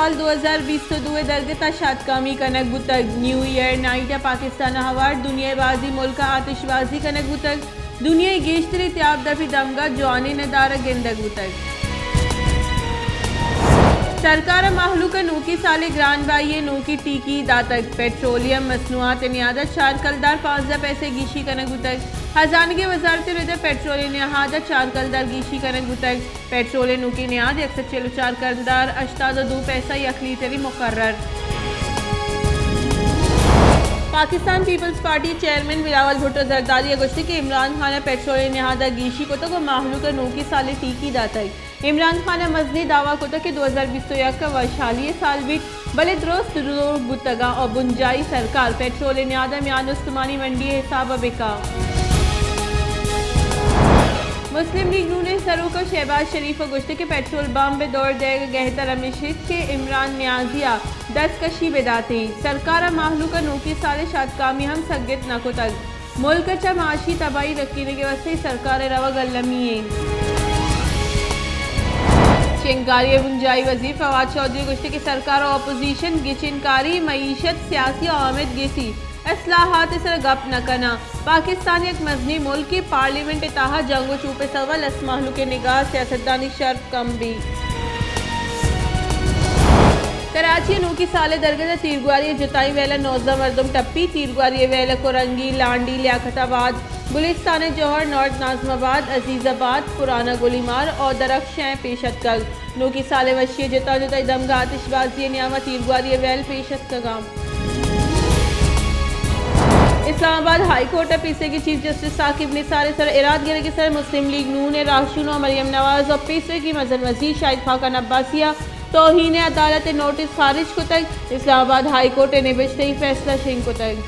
سال دو ہزار بیست ءُ دو ءِ درگت ءَ شاتکامی کنگ بوتگ۔ نیو ایئر نائٹ ءَ پاکستان ءَ ہوار دنیا ءِ بازیں ملک ءَ آتش بازی کنگ بوتگ۔ دنیا ءِ گیشتریں تیاب دپی دمگ ءَ جوانیں ندارگ گندگ بوتگ۔ سرکار ءَ مہلوک ءَ نوکیں سال ءِ گران بہائی ءِ نوکیں ٹیکی داتگ۔ پیٹرولیم مصنوعات ءِ نہاد ءَ چار کلدار پانزدہ پیسہ گیشی کنگ بوتگ۔ ہزانگی وزارت ءِ رد ءَ پیٹرول ءِ نہاد ءَ چار کلدار گیشی کنگ بوتگ۔ پیٹرول ءِ نوکیں نہاد یک سد چل ءُ چار کلدار ہشتاد ءُ دو پیسہ یک لیٹرے مقرر۔ Pakistan peoples party chairman Bilawal Bhutto Zardari ءَ گوشتگ کہ عمران خان ءَ پیٹرول ءِ نہاد ءَ گیشی کتگ ءُ مہلوک ءَ نوکیں سال ءِ ٹیکی داتگ۔ عمران خان ءَ مزنیں دعویٰ کتگ کہ دو ہزار بیست ءُ یک ءَ وشحالی ءِ سال بیت، بلے درست دروگ بوتگ ءُ بنجاہی سرکار پیٹرول ءِ نہاد ءَ میان استمانی منڈی ءِ حساب ءَ بکا۔ مسلم لیگ نون ءِ سروک شہباز شریف ءَ گوشتگ کہ پیٹرول بمب ءِ دور دئیگ ءِ گہتر ہمیش انت کہ عمران نیازی ءَ دستکشی بداتیں۔ سرکار ءَ مہلوک ءَ نوکیں سال ءِ شاتکامی ہم سگت نہ کتگ۔ ملک ءَ چہ معاشی تباہی رکینگ ءِ واستہ سرکار ءِ روگ المی انت۔ شنگکاری ءِ بنجاہی وزیر فواد چوہدری ءَ گوشتگ کہ سرکار ءُ اپوزیشن گچین کاری، معیشت، سیاسی ءُ آمد گسی اصلاحات ءِ سرا گپ نہ کناں۔ پاکستان یک مزنیں ملکے، پارلیمنٹ ءِ تہا جنگ ءُ چوپ ءِ سبب ءَ لس مہلوک ءِ نگاہ ءَ سیاستدانی شرپ کم بیت۔ کراچی ءَ نوکیں سال ءِ درگت ءَ تیرگواری ءِ جتائیں ویل ءَ نوزدہ مردم ٹپی۔ تیرگواری ءِ ویل ءَ کرنگی، لانڈی، لیاقت آباد، گلستان جوہر، نارتھ ناظم آباد، عزیز آباد، پرانا گولیمار ءُ درخشیں پیش اتکگ۔ نوکیں سال ءِ وشی ءِ جتا جتائیں دمگاں آتش بازی ءِ نیام ءَ تیرگواری ءِ ویل پیش اتکگ انت۔ اسلام آباد ہائی کورٹ ءَ پیسریگیں چیف جسٹس ثاقب نثار ءِ سر ءَ اراد گرگ ءِ سر ءَ مسلم لیگ نون ءِ راہشون ءُ مریم نواز ءُ پیسریگیں مزن وزیر شاہد خاقان عباسی ءَ توہین عدالت ءِ نوٹس خارج کتگ۔ اسلام آباد ہائی کورٹ ءِ نبشتہی فیصلہ شنگ کتگ۔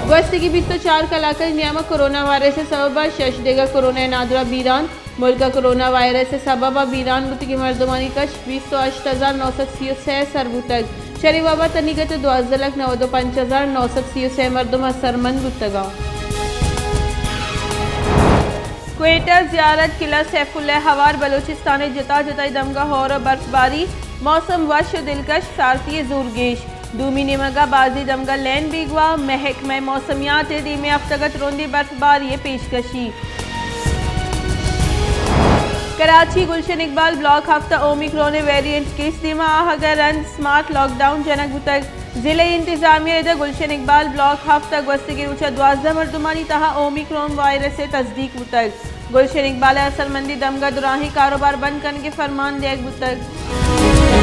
گوستگیں بیست ءُ چار کلاک ءِ نیام ءَ کرونا وائرس ءِ سبب ءَ شش دگہ کرونا ءِ نادراہ بیران۔ ملک ءَ کرونا وائرس ءِ سبب ءَ بیران بوتگیں مردمانی کش بیست ءُ ہشت ہزار نو سد سی ءُ سے سر بوتگ۔ شری وبا ءِ تنیگت ءَ دوازدہ لکھ نود ءُ پنچ ہزار نو سد سی ءُ سے مردم اثرمند بوتگ انت۔ کوئٹہ، زیارت، قلعہ سیف اللہ ءِ ہوار بلوچستان ءِ جتا جتائیں دمگاں ہور ءُ برف باری، موسم وش ءُ دلکش، سارتی ءِ زور گیش۔ دومی نیمگ ءَ بازیں دمگاں لین بیگواہ، محکمہ موسمیات ءِ دیمی ہفتگ ءَ ترندیں برف باری ءِ پیشکشی۔ کراچی، گلشن اقبال بلاک ہفت ءَ اومیکرون ءِ ویریئنٹ کیس دیما آہگ ءَ رند سمارٹ لاک ڈاؤن جنگ بوتگ۔ ضلعی انتظامیہ ءِ رد ءَ گلشن اقبال بلاک ہفت ءَ گوستگیں روچ ءَ دوازدہ مردمانی تہا اومیکرون وائرس ءِ تصدیق بوتگ۔ گلشن اقبال ءِ اثرمندیں دمگ ءَ دراہیں کاروبار بند کنگ ءِ فرمان دیگ بوتگ۔